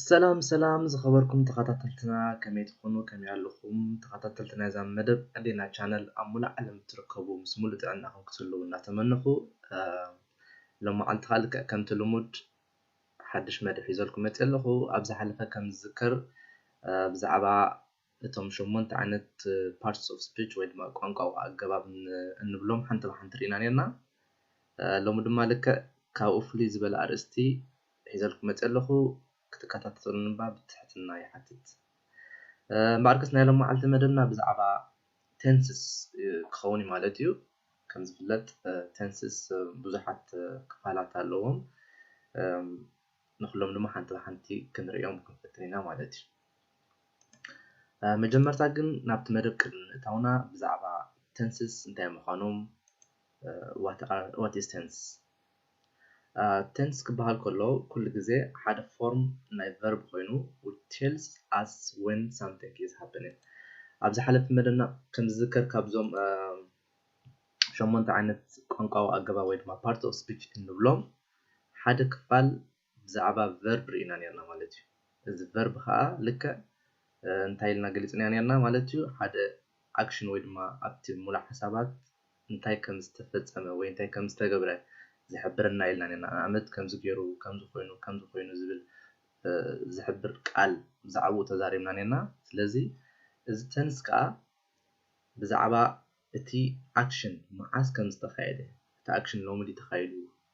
ሰላም ሰላም ዝኸበርኩም ተኸታተልትና፣ ከመይ ትኾኑ? ከመይ ኣለኹም? ተኸታተልትና እዛ መደብ ኣዴና ቻነል ኣብ ሙሉእ ዓለም እትርከቡ ምስ ሙሉእ ጥዕናኹም ክትህልዉ እናተመነኹ፣ እ፣ ሎማዓንቲ ከዓ ልክዕ ከምቲ ልሙድ ሓድሽ መደብ ሒዘልኩም መፅእ ኣለኹ። ኣብ ዝሓለፈ ከም ዝዝከር፣ እ፣ ብዛዕባ እቶም ሸሞንተ ዓይነት parts of speech ወይ ድማ ቋንቋዊ ኣገባብ ን-፣ እንብሎም ሓንቲ ብሓንቲ ርኢና ነርና። እ፣ ሎሚ ድማ ልክዕ ካብኡ ፍልይ ዝበለ ኣርእስቲ ሒዘልኩም መፅእ ኣለኹ። ክትከታተሉኒ እባ ብትሕትና ይሓትት። እ፣ እምበኣርከስ ናይ ሎማዓልቲ መደብና ብዛዕባ ቴንስስ፣ እ፣ ክኸውን እዩ ማለት እዩ። ከም ዝፍለጥ፣ እ፣ ቴንስስ፣ እ፣ ብዙሓት፣ እ፣ ክፋላት ኣለዎም። እም፣ ንኹሎም ድማ ሓንቲ ብሓንቲ ክንርእዮም ክንፍትን ኢና ማለት እዩ። እ፣ መጀመርታ ግን ናብቲ መደብ ቅድሚ ምእታውና ብዛዕባ ቴንስስ እንታይ ምዃኖም፣ እ፣ what are፣ what is tense? እ፣ ቴንስ ክበሃል ከሎ ኩሉ ግዜ ሓደ ፎርም ናይ ቨርብ ኮይኑ which tells us when something is happening። ኣብ ዝሓለፈ መደብና ከም ዝዝከር ካብዞም፣ እ፣ ሸሞንተ ዓይነት ቋንቋዊ ኣገባብ ወይ ድማ part of speech እንብሎም ሓደ ክፋል ብዛዕባ ቨርብ ርኢና ነርና ማለት እዩ። እዚ ቨርብ ከዓ ልክዕ፣ እ፣ እንታይ ኢልና ገሊፅና ነርና ማለት እዩ? ሓደ ኣክሽን ወይ ድማ ኣብቲ ሙሉእ ሓሳባት እንታይ ከም ዝተፈጸመ ወይ እንታይ ከም ዝተገብረ ዝሕብረና ኢልና ነርና። ንኣብነት ከምዚ ገይሩ፣ ከምዚ ኮይኑ፣ ከምዚ ኮይኑ ዝብል፣ እ፣ ዝሕብር ቃል ብዛዕባኡ ተዛሪብና ነርና። ስለዚ እዚ ቴንስ ከዓ ብዛዕባ እቲ ኣክሽን መዓስ ከም ዝተኻየደ፣ እቲ ኣክሽን ሎሚ ድዩ ተኻይዱ፣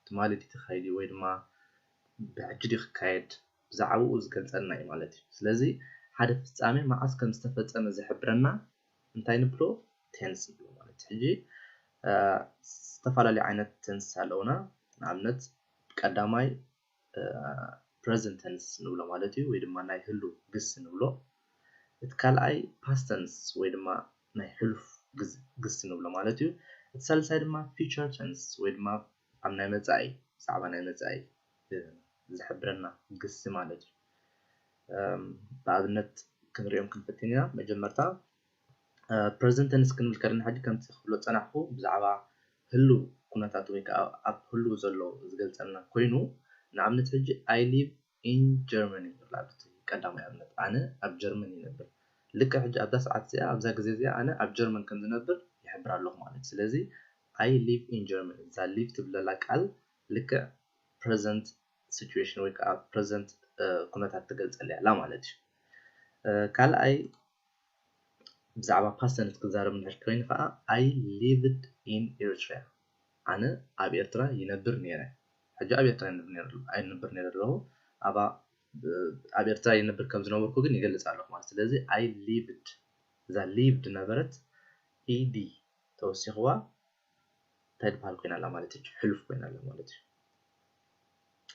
ትማሊ ድዩ ተኻይዱ ወይ ድማ ብሕጂ ድዩ ክካየድ፣ ብዛዕባኡ ዝገልጸልና እዩ ማለት እዩ። ስለዚ ሓደ ፍጻሜ መዓስ ከም ዝተፈጸመ ዝሕብረና እንታይ ንብሎ? ቴንስ ንብሎ ማለት እዩ። ሕጂ፣ እ፣ ዝተፈላለዩ ዓይነት ቴንስ ኣለውና። ንኣብነት ቀዳማይ፣ እ፣ ፕረዘንት ቴንስ ንብሎ ማለት እዩ፣ ወይ ድማ ናይ ህሉ ግስ ንብሎ። እቲ ካልኣይ ፓስት ቴንስ ወይ ድማ ናይ ሕሉፍ ግዝ-፣ ግስ ንብሎ ማለት እዩ። እቲ ሳልሳይ ድማ ፊውቸር ቴንስ ወይ ድማ ኣብ ናይ መጻኢ፣ ብዛዕባ ናይ መጻኢ፣ እ፣ ዝሕብረና ግስ ማለት እዩ። እም፣ ብኣብነት ክንሪኦም ክንፍትን ኢና። መጀመርታ፣ እ፣ ፕረዘንት ቴንስ ክንብል ከለና ሕጂ ከምቲ ክብሎ ዝጸናሕኩ ብዛዕባ ህሉው ኩነታት ወይ ከዓ ኣብ ህሉው ዘሎ ዝገልጸልና ኮይኑ፣ ንኣብነት ሕጂ I live in Germany ይብላ። እቲ ቀዳማይ ኣብነት ኣነ ኣብ ጀርመን ይነብር። ልክዕ ሕጂ ኣብዛ ሰዓት እዚኣ፣ ኣብዛ ግዜ እዚኣ ኣነ ኣብ ጀርመን ከም ዝነብር ይሕብር ኣለኹ ማለት እዩ። ስለዚ I live in Germany፣ እዛ ሊቭ ትብለላ ቃል ልክዕ ፕረዘንት ሲቹዌሽን ወይ ከዓ ፕረዘንት፣ እ፣ ኩነታት ትገልጸልና እያ ማለት እዩ። እ፣ ካልኣይ ብዛዕባ ፓስት ቴንስ ክዛረብ እንድሕር ኮይኑ ከዓ I lived in Eritrea፣ ኣነ ኣብ ኤርትራ ይነብር ነይረ። ሕጂ ኣብ ኤርትራ ይነብር ነይረ፣ ኣይነብር ነይረ ኣለኹ። ኣብ፣ ኣብ ኤርትራ ይነብር ከም ዝነበርኩ ግን ይገልጽ ኣለኹ ማለት። ስለዚ I lived፣ እዛ ሊቭድ ነበረት ኢዲ ተወሲኽዋ እንታይ ትበሃል ኮይና ኣላ ማለት እዩ? ሕሉፍ ኮይና ኣላ ማለት እዩ።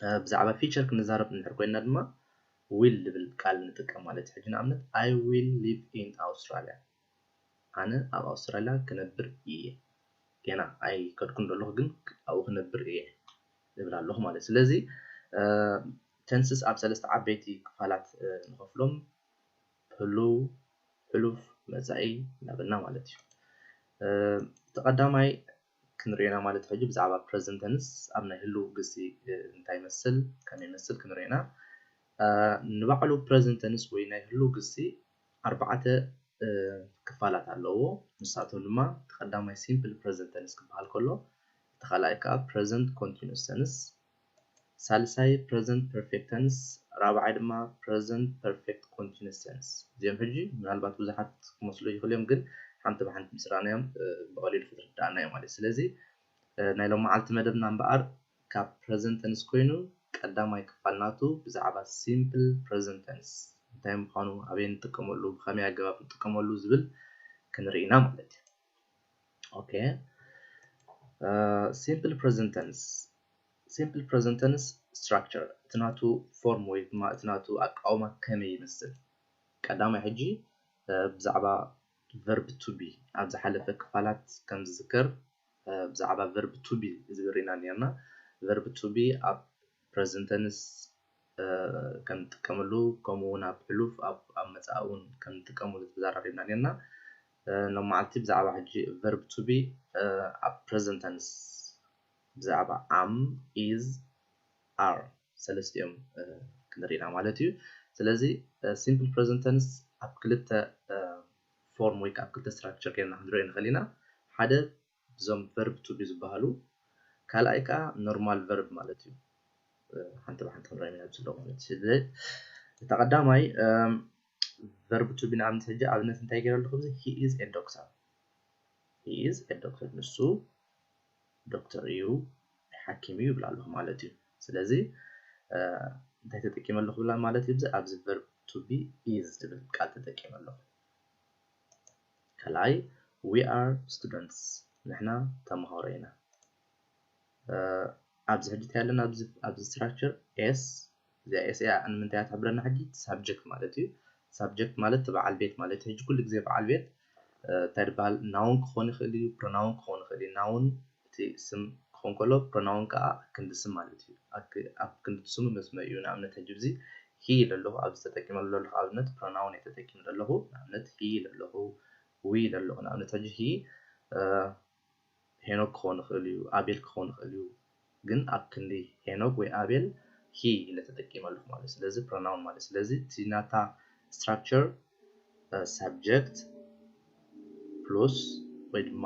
እ፣ ብዛዕባ ፊውቸር ክንዛረብ እንድሕር ኮይና ድማ ዊል ዝብል ቃል ንጥቀም ማለት እዩ። ሕጂ ንኣብነት I will live in Australia፣ ኣነ ኣብ ኣውስትራልያ ክነብር እየ። ገና ኣይከድኩን ዘለኹ ግን ኣብኡ ክነብር እየ እብል ኣለኹ ማለት እዩ። ስለዚ፣ እ፣ ቴንስስ ኣብ ሰለስተ ዓበይቲ ክፋላት፣ እ፣ ንኸፍሎም፣ ህሉው፣ ሕሉፍ፣ መጻኢ እናበልና ማለት እዩ። እ፣ እቲ ቀዳማይ ክንሪኦ ኢና ማለት ሕጂ ብዛዕባ ፕረዘንት ቴንስ ኣብ ናይ ህሉው ግሲ፣ እ፣ እንታይ ይመስል፣ ከመይ ይመስል ክንሪኦ ኢና። እ፣ ንባዕሉ ፕረዘንት ቴንስ ወይ ናይ ህሉው ግሲ ኣርባዕተ፣ እ፣ ክፋላት ኣለዎ። ንሳቶም ድማ እቲ ቀዳማይ ሲምፕል ፕረዘንት ቴንስ ክበሃል ከሎ፣ እቲ ካልኣይ ከዓ ፕረዘንት ኮንቲኑስ ቴንስ፣ ሳልሳይ ፕረዘንት ፐርፌክት ቴንስ፣ ራብዓይ ድማ ፕረዘንት ፐርፌክት ኮንቲኑስ ቴንስ። እዚኦም ሕጂ ምናልባት ብዙሓት ክመስሉ ይኽእሉ እዮም፣ ግን ሓንቲ ብሓንቲ ምስ ረኣናዮም፣ እ፣ ብቐሊሉ ክትርድኣና እዩ ማለት እዩ። ስለዚ፣ እ፣ ናይ ሎማዓልቲ መደብና እምበኣር ካብ ፕረዘንት ቴንስ ኮይኑ ቀዳማይ ክፋል ናቱ ብዛዕባ ሲምፕል ፕረዘንት ቴንስ እንታይ ምዃኑ፣ ኣበይ ንጥቀመሉ፣ ብኸመይ ኣገባብ ንጥቀመሉ ዝብል ክንርኢ ኢና ማለት እዩ። ኦኬ፣ እ፣ ሲምፕል ፕረዘንት ቴንስ፣ ሲምፕል ፕረዘንት ቴንስ ስትራክቸር፣ እቲ ናቱ ፎርም ወይ ድማ እቲ ናቱ ኣቃውማ ከመይ ይመስል? ቀዳማይ ሕጂ፣ እ፣ ብዛዕባ ቨርብ ቱ ቢ ኣብ ዝሓለፈ ክፋላት ከም ዝዝከር፣ እ፣ ብዛዕባ ቨርብ ቱ ቢ ዝብል ርኢና ነርና። ቨርብ ቱ ቢ ኣብ ፕረዘንት ቴንስ፣ እ፣ ከም ንጥቀመሉ፣ ከምኡ እውን ኣብ ሕሉፍ፣ ኣብ፣ ኣብ መጻኢ እውን ከም ንጥቀመሉ ተዘራሪብና ነርና። እ፣ ሎማዓልቲ ብዛዕባ ሕጂ ቨርብ ቱ ቢ፣ እ፣ ኣብ ፕረዘንት ቴንስ ብዛዕባ ኣም፣ ኢዝ፣ ኣር ሰለስቲኦም፣ እ፣ ክንርኢ ኢና ማለት እዩ። ስለዚ simple present tense ኣብ ክልተ form ወይ ከዓ ኣብ ክልተ structure ጌርና ክንሪኦ ንኽእል ኢና። ሓደ እዞም verb to be ዝበሃሉ፣ ካልኣይ ከዓ normal verb ማለት እዩ። ሓንቲ ብሓንቲ ክንሪኦም ኢና ኣብዚ ኣለዉ ማለት እዩ። ስለዚ እቲ ቀዳማይ verb to be ንኣብነት ሕጂ ኣብነት እንታይ ገይረ ኣለኹ? እዚ he is a doctor፣ he is a doctor፣ ንሱ ዶክተር እዩ፣ ሓኪም እዩ ይብል ኣለኹ ማለት እዩ። ስለዚ እንታይ ተጠቂመ ኣለኹ ብላ ማለት እዩ። ኣብዚ ኣብዚ verb to be is ዝብል ቃል ተጠቂመ ኣለኹ። ካልኣይ we are students፣ ንሕና ተምሃሮ ኢና። ኣብዚ ሕጂ እንታይ ኣለና? ኣብዚ structure s፣ እዚኣ s እያ ንምንታይ እያ ትሕብረና? ሕጂ subject ማለት እዩ። Subject ማለት እቲ በዓል ቤት ማለት እዩ። ሕጂ ኩሉ ግዜ በዓል ቤት እንታይ ዝበሃል noun ክኾን ይኽእል እዩ፣ pronoun ክኾን ይኽእል እዩ። Noun እቲ ስም ክኾን ከሎ pronoun ከዓ ክንዲ ስም ማለት እዩ። ኣብ ክንዲ ስሙ መስመ እዩ። ንኣብነት ሕጂ እዚ he ኢለ ኣለኹ፣ ኣብዚ ተጠቂመሉ ዘለኹ ኣብነት pronoun እየ ተጠቂመ ዘለኹ። ንኣብነት he ኢለ ኣለኹ፣ we ኢለ ኣለኹ። ንኣብነት ሕጂ he ሄኖክ ክኾን ይኽእል እዩ፣ ኣቤል ክኾን ይኽእል እዩ። ግን ኣብ ክንዲ ሄኖክ ወይ ኣቤል he ኢለ ተጠቂመ ኣለኹ ማለት እዩ። ስለዚ pronoun ማለት ስለዚ እቲ ናታ structure subject plus ወይ ድማ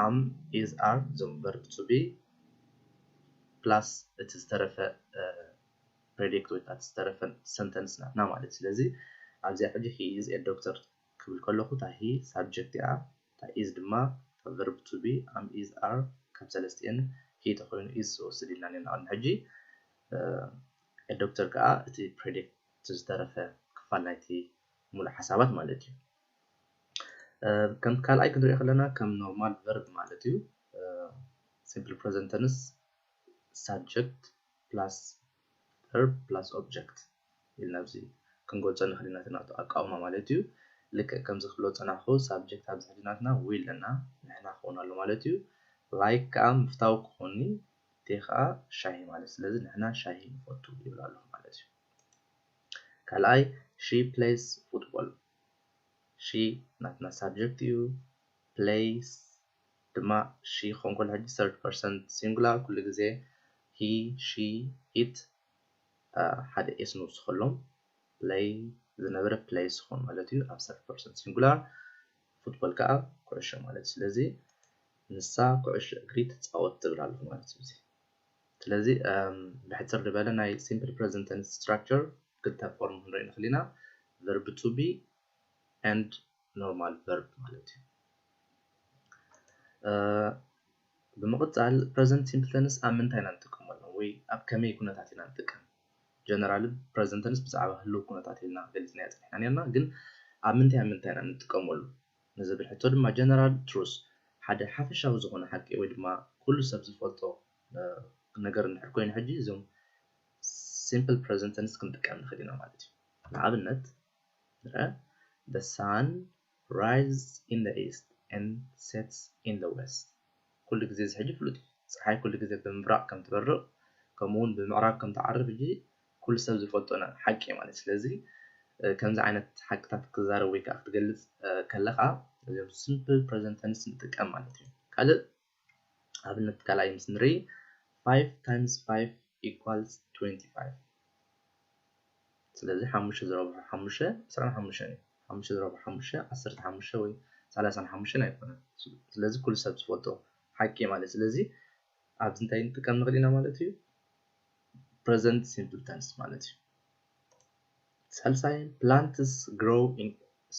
am is are እዞም verb to be plus እቲ ዝተረፈ predicate ወይ ከዓ ዝተረፈ sentence ናትና ማለት እዩ። ስለዚ ኣብዚኣ ሕጂ he is a doctor ክብል ከለኹ እታ he subject እያ፣ እታ is ድማ እታ verb to be፣ am፣ is፣ are ካብ ሰለስቲኤን he ተኾይኑ is ዝወስድ ኢልና ኔርና ቅድሚ ሕጂ። ዶክተር ከዓ እቲ predicate ዝተረፈ ክፋል ናይቲ ሙሉእ ሓሳባት ማለት እዩ። ከም ካልኣይ ክንሪኦ ከለና ከም normal verb ማለት እዩ። Simple present tense subject plus verb plus object ኢልና ኣብዚ ክንገልጾ ንኽእል ኢና። እቲ ናቱ ኣቃውማ ማለት እዩ። ልክዕ ከምዚ ክብሎ ዝጸናሕኩ subject ኣብዚ ሕጂ ናትና we ኣለና፣ ንሕና ክኸውን ኣሎ ማለት እዩ። Like ከዓ ምፍታው ክኾኒ፣ tea ከዓ ሻሂ ማለት፣ ስለዚ ንሕና ሻሂ ንፈቱ ይብል ኣለኹ ማለት እዩ። ካልኣይ she plays football። She ናትና subject እዩ። Plays ድማ she ክኾን ከሎ ሕጂ third person singular ኩሉ ግዜ he፣ she፣ it ሓደ s ንውስኸሎም play ዝነበረ plays ክኾን ማለት እዩ ኣብ third person singular። ፉትቦል ከዓ ኩዕሾ ማለት እዩ። ስለዚ ንሳ ኩዕሾ እግሪ ትፃወት ትብል ኣለኹ ማለት እዩ። እዚ ስለዚ ብሕፅር ዝበለ ናይ simple present tense structure ክልተ form ክንርኢ ንኽእል ኢና። Verb to be and normal verb ማለት እዩ። ብምቕፃል present simple tense ኣብ ምንታይ ኢና ንጥቀመሎም ወይ ኣብ ከመይ ኩነታት ኢና ንጥቀም? Generally present tense ብዛዕባ ህልው ኩነታት ኢልና ገሊፅናዮ ፀኒሕና ኔርና፣ ግን ኣብ ምንታይ ኣብ ምንታይ ኢና ንጥቀመሉ ንዝብል ሕቶ ድማ general truth ሓደ ሓፈሻዊ ዝኾነ ሓቂ ወይ ድማ ኩሉ ሰብ ዝፈልጦ ነገር እንድሕር ኮይኑ ሕጂ እዞም simple present tense ክንጥቀም ንኽእል ኢና ማለት እዩ። ንኣብነት ንረ the sun rise in the east and sets in the west። ኩሉ ግዜ እዚ ሕጂ ፍሉጥ እዩ። ፀሓይ ኩሉ ግዜ ብምብራቕ ከም ትበርቕ ከምኡ እውን ብምዕራብ ከም ትዓርብ ሕጂ ኩሉ ሰብ ዝፈልጦ ሓቂ ማለት። ስለዚ ከምዚ ዓይነት ሓቅታት ክዛረብ ወይ ከዓ ክትገልፅ ከለኻ እዚኦም simple present tense ንጥቀም ማለት እዩ። ካልእ ኣብነት ካልኣይ ምስ ንርኢ five times five equals twenty-five። ስለዚ ሓሙሽተ ዝረብሖ ሓሙሽተ ዕስራን ሓሙሽተን እዩ። ሓሙሽተ ዝረብሖ ሓሙሽተ ዓሰርተ ሓሙሽተ ወይ ሰላሳን ሓሙሽተን ኣይኮነን። ስለዚ ኩሉ ሰብ ዝፈልጦ ሓቂ ማለት። ስለዚ ኣብዚ እንታይ ንጥቀም ንኽእል ኢና ማለት እዩ? Present simple tense ማለት እዩ። ሳልሳይ plants grow in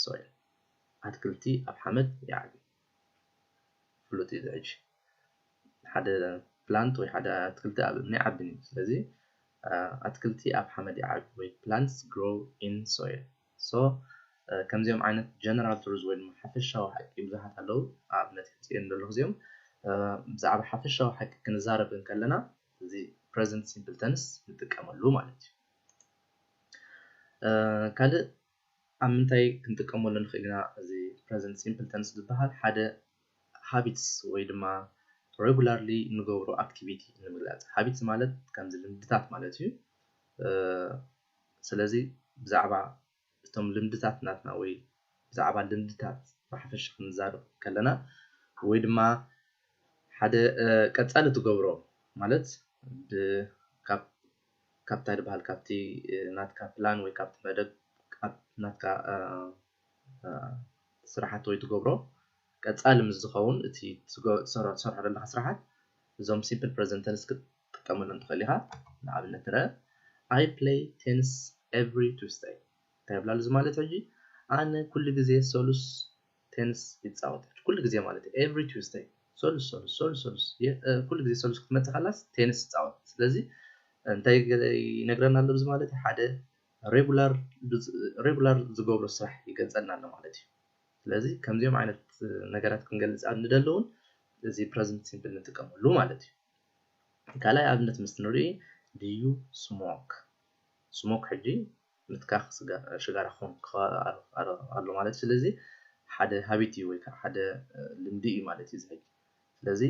soil። ኣትክልቲ ኣብ ሓመድ ይዓብዩ። ፍሉጥ እዩ። ሕጂ ሓደ plant ወይ ሓደ ኣትክልቲ ኣብ እምኒ ይዓብን እዩ። ስለዚ ኣትክልቲ ኣብ ሓመድ ይዓብዩ ወይ plants grow in soil። So ከምዚኦም ዓይነት general truth ወይ ድማ ሓፈሻዊ ሓቂ ብዙሓት ኣለዉ። ኣብነት ሕፅየን ዘለኹ እዚኦም ብዛዕባ ሓፈሻዊ ሓቂ ክንዛረብ እንከለና እዚ present simple tense ንጥቀመሉ ማለት እዩ። ካልእ ኣብ ምንታይ ክንጥቀመሉ ንኽእል ኢና? እዚ present simple tense ዝበሃል ሓደ habits ወይ ድማ regularly እንገብሮ activity ንምግላፅ። Habits ማለት ከምዚ ልምድታት ማለት እዩ። ስለዚ ብዛዕባ እቶም ልምድታት ናትና ወይ ብዛዕባ ልምድታት ብሓፈሻ ክንዛረብ ከለና ወይ ድማ ሓደ ቀፃሊ ትገብሮ ማለት ካብ ካብታ ዝበሃል ካብቲ ናትካ ፕላን ወይ ካብቲ መደብ ናትካ ስራሓት ወይ ትገብሮ ቀፃሊ ምስ ዝኸውን እቲ ትሰርሖ ዘለካ ስራሓት እዞም simple present tense ክትጥቀመሎም ትኽእል ኢኻ። ንኣብነት ንረ I play tennis every Tuesday እንታይ ይብላሉ እዚ ማለት ሕጂ ኣነ ኩሉ ግዜ ሰሉስ ቴንስ ይፃወት ኩሉ ግዜ ማለት እዩ every Tuesday ሰሉስ ሰሉስ ሰሉስ ሰሉስ ኩሉ ግዜ ሰሉስ ክትመፅእ ከላስ ቴንስ ይፃወት ስለዚ እንታይ ይነግረና ኣሎ እዚ ማለት ሓደ regular ዝገብሮ ስራሕ ይገልፀልና ኣሎ ማለት እዩ ስለዚ ከምዚኦም ዓይነት ነገራት ክንገልፅ ኣብ ንደለውን እዚ present simple ንጥቀመሉ ማለት እዩ ካልኣይ ኣብነት ምስ ንርኢ do you smoke smoke ሕጂ ምትካኽ ሽጋራ ክኸውን ኣሎ ማለት ስለዚ ሓደ habit እዩ ወይ ከዓ ሓደ ልምዲ እዩ ማለት እዩ ዝሕጂ ስለዚ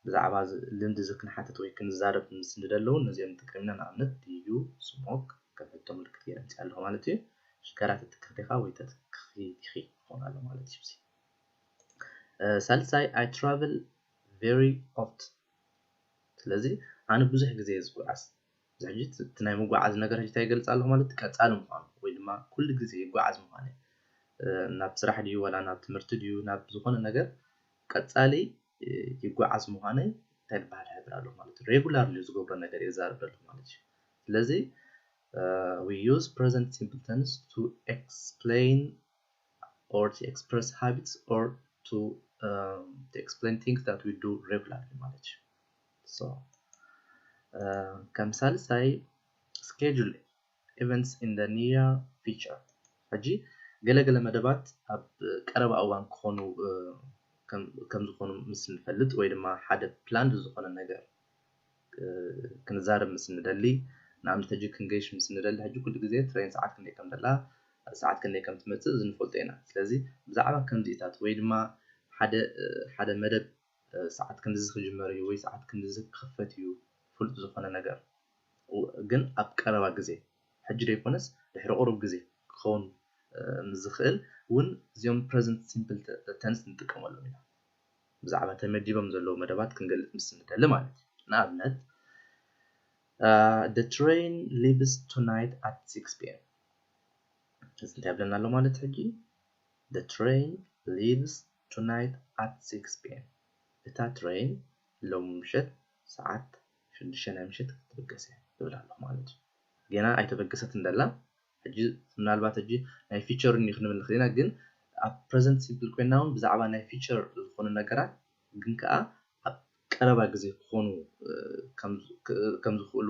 ብዛዕባ ልምዲ እዚ ክንሓትት ወይ ክንዛረብ ምስ ንደለውን ነዚኦም ንጥቀም ኢና ንኣብነት do you smoke ከም ሕቶ ምልክት ገይረ ምፅእ ኣለኹ ማለት እዩ ሽጋራ ትትክኽ ዲኻ ወይ ተትክኺ ዲኺ ክኸውን ኣሎ ማለት እዩ ሳልሳይ I travel very often ስለዚ ኣነ ብዙሕ ግዜ እየ ዝጓዓዝ እዚ ሕጂ እቲ ናይ ምጓዓዝ ነገር ሕጂ እንታይ ይገልፅ ኣለኹ ማለት ቀፃሊ ምዃኑ ወይ ድማ ኩሉ ግዜ ይጓዓዝ ምዃነ ናብ ስራሕ ድዩ ወላ ናብ ትምህርቲ ድዩ ናብ ዝኾነ ነገር ቀፃሊ ይጓዓዝ ምዃነይ እንታይ ዝበሃል ሕብር ኣለኹ ማለት እዩ regularly ዝገብሮ ነገር እየ ዝዛረብ ዘለኹ ማለት እዩ ስለዚ we use present simple tense to explain or to express habits or to, um, to explain things that we do regularly ማለት እዩ so ከም ሳልሳይ schedule events in the near future ሕጂ ገለገለ መደባት ኣብ ቀረባ እዋን ክኾኑ ከም ዝኾኑ ምስ ንፈልጥ ወይ ድማ ሓደ planned ዝኾነ ነገር ክንዛረብ ምስ ንደሊ ንኣብነት ሕጂ ክንገይሽ ምስ ንደሊ ሕጂ ኩሉ ግዜ ትሬን ሰዓት ክንደይ ከም ደላ ሰዓት ክንደይ ከም ትመፅእ እዚ ንፈልጦ ኢና ስለዚ ብዛዕባ ከምዚታት ወይ ድማ ሓደ ሓደ መደብ ሰዓት ክንድዚ ክጅመር እዩ ወይ ሰዓት ክንድዚ ክኽፈት እዩ ፍሉጥ ዝኾነ ነገር ግን ኣብ ቀረባ ግዜ ሕጂ ዘይኮነስ ድሕሪ ቁሩብ ግዜ ክኸውን ዝኽእል እውን እዚኦም present simple tense ንጥቀመሎም ኢና ብዛዕባ ተመዲቦም ዘለዉ መደባት ክንገልፅ ምስ ንደሊ ማለት እዩ ንኣብነት the train leaves tonight at six p.m. እዚ እንታይ ይብለና ኣሎ ማለት ሕጂ the train leaves tonight at six p.m. እታ ትሬን ሎም ምሸት ሰዓት ሽዱሽተ ናይ ምሸት ክትብገስ እያ ትብል ኣለኹ ማለት እዩ ገና ኣይተበገሰት እንደላ ሕጂ ምናልባት ሕጂ ናይ ፊቸር ኒ ክንብል ንኽእል ኢና ግን ኣብ present simple ኮይና እውን ብዛዕባ ናይ ፊቸር ዝኾኑ ነገራት ግን ከዓ ኣብ ቀረባ ግዜ ክኾኑ ከም ዝኽእሉ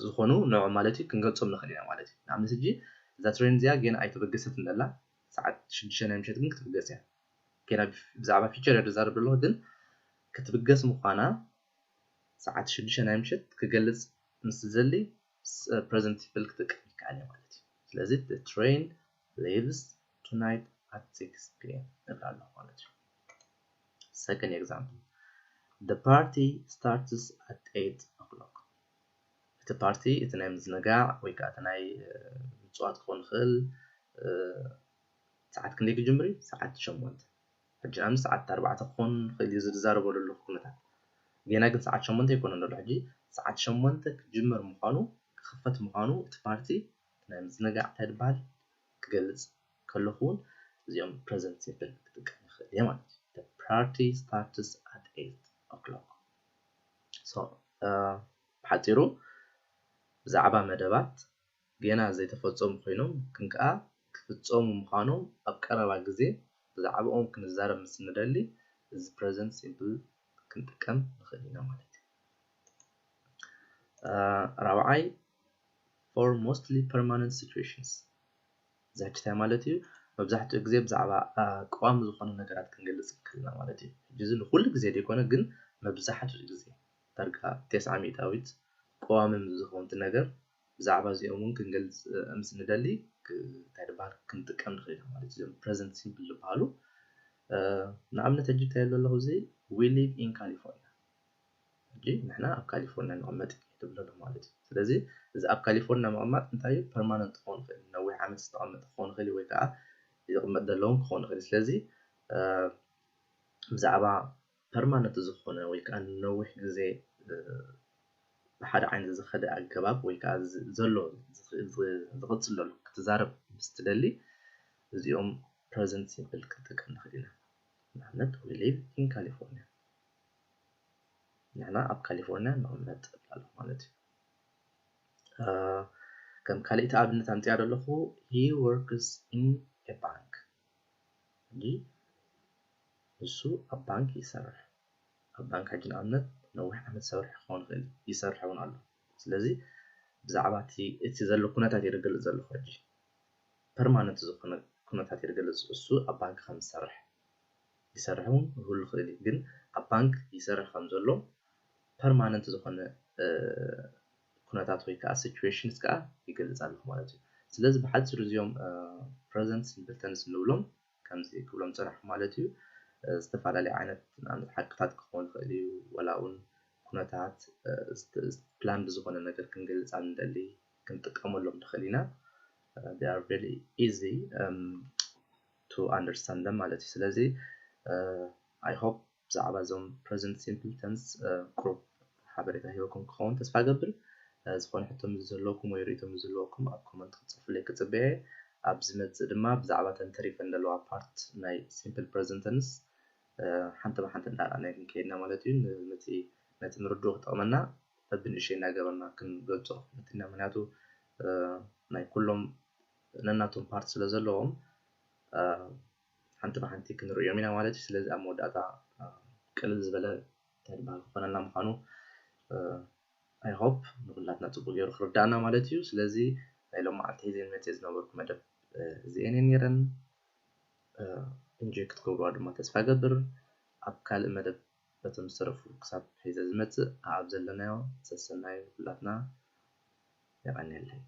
ዝኾኑ ንዑ ማለት እዩ ክንገልፆም ንኽእል ኢና ማለት እዩ ንኣብነት ሕጂ እዛ ትሬን እዚኣ ገና ኣይተበገሰት እንደላ ሰዓት ሽዱሽተ ናይ ምሸት ግን ክትብገስ እያ ገና ብዛዕባ ፊቸር እያ ዝዛረብ ዘለኹ ግን ክትብገስ ምዃና ሰዓት ሽዱሽተ ናይ ምሸት ክገልፅ ምስ ዝደሊ present simple ክጥቀም ይከኣል እየ ማለት እዩ ስለዚ train leaves tonight at six p.m. ንብል ኣለኹ ማለት እዩ second example the party starts at eight o'clock እቲ ፓርቲ እቲ ናይ ምዝንጋዕ ወይ ከዓ እቲ ናይ ምፅዋት ክኾን ይኽእል ሰዓት ክንደይ ክጅምር እዩ ሰዓት ሸሞንተ ሕጂ ንኣብነት ሰዓት ኣርባዕተ ክኾን ይኽእል እዩ ዝዛረበሉ ኣለኹ ኩነታት ገና ግን ሰዓት ሸሞንተ ኣይኮነን ዘሎ ሕጂ ሰዓት ሸሞንተ ክጅመር ምዃኑ ክኽፈት ምዃኑ እቲ ፓርቲ ናይ ምዝንጋዕ እንታይ ዝበሃል ክገልፅ ከለኹ እውን እዚኦም present simple ክጥቀም ይኽእል እየ ማለት እዩ party starts at eight o'clock so ብሓፂሩ ብዛዕባ መደባት ገና ዘይተፈፀሙ ኮይኖም ግን ከዓ ክፍፀሙ ምዃኖም ኣብ ቀረባ ግዜ ብዛዕባኦም ክንዛረብ ምስ ንደሊ እዚ present simple ክንጥቀም ንኽእል ኢና ማለት እዩ ራብዓይ for mostly permanent situations እዚ ሕጂ እንታይ ማለት እዩ መብዛሕትኡ ግዜ ብዛዕባ ቀዋሚ ዝኾኑ ነገራት ክንገልፅ ከለና ማለት እዩ ሕጂ እዚ ንኩሉ ግዜ ዘይኮነ ግን መብዛሕትኡ ግዜ ዳርጋ ተስዓ ሚእታዊት ቀዋሚ ዝኸውን ነገር ብዛዕባ እዚኦም እውን ክንገልፅ ምስ ንደሊ እንታይ ዝበሃል ክንጥቀም ንኽእል ኢና ማለት እዩ present simple ዝበሃሉ ንኣብነት ሕጂ እንታይ ኣለኹ እዚ we live in California ሕጂ ንሕና ኣብ ካሊፎርኒያ ንቕመጥ ትብሎ ማለት እዩ ስለዚ እዚ ኣብ ካሊፎርኒያ ምቕማጥ እንታይ እዩ permanent ክኸውን ይኽእል ነዊሕ ዓመት ዝተቐመጠ ክኸውን ይኽእል ወይ ከዓ ዝቕመጥ ዘለውን ክኸውን ይኽእል ስለዚ ብዛዕባ permanent ዝኾነ ወይ ከዓ ነዊሕ ግዜ ብሓደ ዓይነት ዝኸደ ኣገባብ ወይ ከዓ ዘሎ ዝቕፅል ዘሎ ክትዛረብ ምስ ትደሊ እዚኦም present simple ክትጥቀም ንኽእል ኢና። ንኣብነት we live in California፣ ንሕና ኣብ ካሊፎርኒያ ንቕመጥ ኣለኹ ማለት እዩ። ከም ካልእቲ ኣብነት ኣምፅያ ዘለኹ he works in a bank። ሕጂ ንሱ ኣብ ባንክ ይሰርሕ። ኣብ ባንክ ሕጂ ንኣብነት ነዊሕ ዓመት ዝሰርሕ ክኸውን ይኽእል፣ ይሰርሕ እውን ኣሎ። ስለዚ ብዛዕባ እቲ ዘሎ ኩነታት እየ ዝገልፅ ዘለኹ። ሕጂ ፐርማነንት ዝኾነ ኩነታት እየ ዝገልፅ፣ እሱ ኣብ ባንክ ከም ዝሰርሕ። ይሰርሕ እውን ክህሉ ይኽእል እዩ፣ ግን ኣብ ባንክ ይሰርሕ ከም ዘሎ ፐርማነንት ዝኾነ ኩነታት ወይ ከዓ situations ከዓ ይገልፅ ኣለኹ ማለት እዩ። ስለዚ ብሓፂሩ እዚኦም present simple tense ንብሎም ከምዚ ክብሎም ፀናሕኩ ማለት እዩ። ዝተፈላለዩ ዓይነት ንኣብነት ሓቅታት ክኸውን ይኽእል እዩ፣ ወላ እውን ኩነታት ፕላንድ ዝኾነ ነገር ክንገልፅ ኣብ ንደሊ ክንጥቀመሎም ንኽእል ኢና። They are very easy to understand them ማለት እዩ። ስለዚ I hope ብዛዕባ እዞም present simple tense ቁሩብ ሓበሬታ ሂበኩም ክኸውን ተስፋ ገብር። ዝኾነ ሕቶ ምስ ዘለኩም ወይ ርእይቶ ምስ ዘለኩም ኣብ ኮመንት ክትፅሕፉለይ ክፅበየ። ኣብ ዝመፅእ ድማ ብዛዕባ ተን ተሪፈን ዘለዋ ፓርት ናይ simple present tense ሓንቲ ብሓንቲ እንዳረኣናዮ ክንከይድና ማለት እዩ። ነቲ ነርድኦ ክጠቕመና በብንእሽተይ እናገበርና ክንገልፆ ክንፍትን ኢና። ምክንያቱ ናይ ኩሎም ነናቶም ፓርት ስለ ዘለዎም ሓንቲ ብሓንቲ ክንርእዮም ኢና ማለት እዩ። ስለዚ ኣብ መወዳእታ ቅልል ዝበለ እንታይ ዝበሃል ክኾነና ምዃኑ I hope ንኩላትና ፅቡቅ ገይሩ ክርዳእና ማለት እዩ። ስለዚ ናይ ሎም መዓልቲ ሒዘ መፅእ ዝነበርኩ መደብ እዚኤን ነይረን። እንጆይ ክትገብርዋ ድማ ተስፋ ገብር። ኣብ ካልእ መደብ በቶም ዝተረፉ ክሳብ ሒዘ ዝመፅእ ኣብ ዘለናዮ ሰሰናዩ ኩላትና የቐንየለይ።